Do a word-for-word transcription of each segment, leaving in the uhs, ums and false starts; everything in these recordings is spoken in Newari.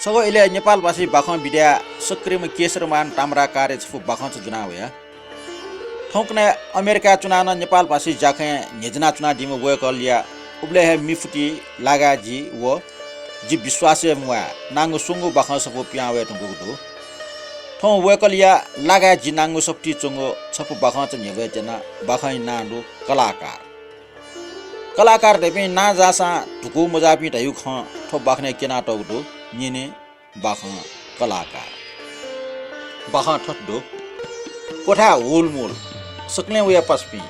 छगू इलय् नेपाल भाषी बाखं विधाय् सक्रिम केशरमान ताम्राकारया छपु बाखंचा जुना वया। थौंकन्हय् अमेरिकाय् च्वनाः नं नेपाल भाषी ज्याखँय् न्ह्यज्याना च्वनादीम्ह वय्कःया उबलय् हे मिफुति लागाय् जि व जि विश्वासय् म्वाये नांगु स्वंगू बाखं छपु पिहां वये धुंकूगु दु। थौं वय्कःया लागाय् जि नांगु सफुतिइ च्वंगु छपु बाखंचा न्ह्यब्वये त्यना। बाखंया नां दु कलाकार। कलाकार धइपिं नां जाःसां धुकू मजाःपिं धइगु खँ थ्व बाखनय् क्यनातःगु दु। न्यने बाखं कलाकार। बाखं थथे दु। क्वथाय् हुलमुल। सकलें वया पासापिं।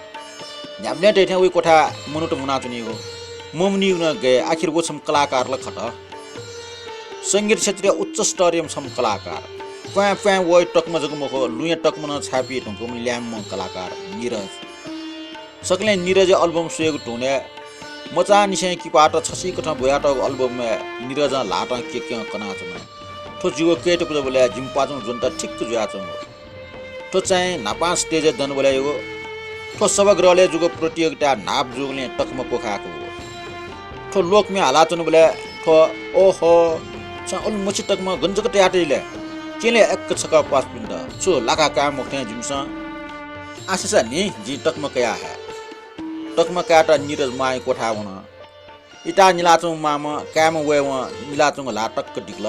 न्ह्याबलें धइथें वइ क्वथाय् मनूत मुनाच्वनीगु। ममुनीगु नं गय्, आखिर व छम्ह कलाकार ला खः। संगीत क्षेत्रया उच्च स्तरया छम्ह कलाकार। प्वाँय् प्वाँय् वइ तकमा जक मखु, लुँया तकमा नं छाय्‌पी धुंकूम्ह ल्याय्म्ह कलाकार निरज। सकलें निरजया album स्वयेगु धुनय् मचांनिसें किपात छसिकथं ब्वयातःगु albumय् निरजं ल्हातं क्यक्यं कनाच्वन। थ्व जिगु कय्‌तकु जूबलय् जिमि पाजुं ज्वनेत ठिक्क जुयाच्वंगु। थ्व चाहिँ न्हापां stageय् दनाबलय् याःगु। थ्व सभागृहलय् जूगु प्रतियोगिताय् न्हापा जूगुलिं तकमा क्वखाय्‌कूगु। थ्व लोकम्ये हालाच्वनाबलय् थ्व, ओहो, छं अले मछि तकमा गन जक तयातइ ले। क्यँ ले यक्व छकः पासापिन्त। छु लाका काये मखु थें जिमिसं। आः सि सा नि, जिं तकमा कया हये। तकमा कायेत निरज मांया क्वथाय् वन। इताः निलाच्वंम्ह मांम्ह काय्‌म्ह वयेवं निलाच्वंगु ल्हाः तक्क दिकल।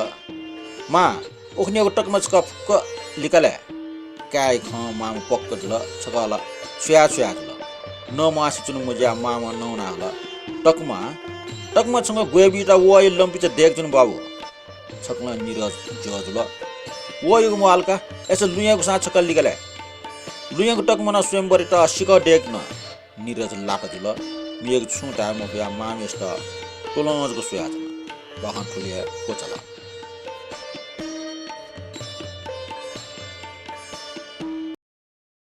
मां, उखुन्हुगु तकमा छकः फुक्क लिकले। काय्‌या खँ मांम्ह पक्क जुल, छकः ला स्वया स्वया जुल। नमवासे च्वने मज्याः मांम्ह नवाना हल। तकमा, तकमा छंगु ग्वय् बीत वःया लंपिचा दय्‌काच्वने बाबु। छकलं निरज ज्वः जुल। वःयागु म्वाःल का, अय्‌सा लुँयागुसां छकः लिकले। लुँयागु तकमा नं स्वयंवरयात सिकः दय्‌काच्वन। निरज लात जुल। मेगु छुं धाये मफयाः मांम्हय्‌सित त्वलं जक स्वयाच्वन। बाखं थुलि हे क्वचाल।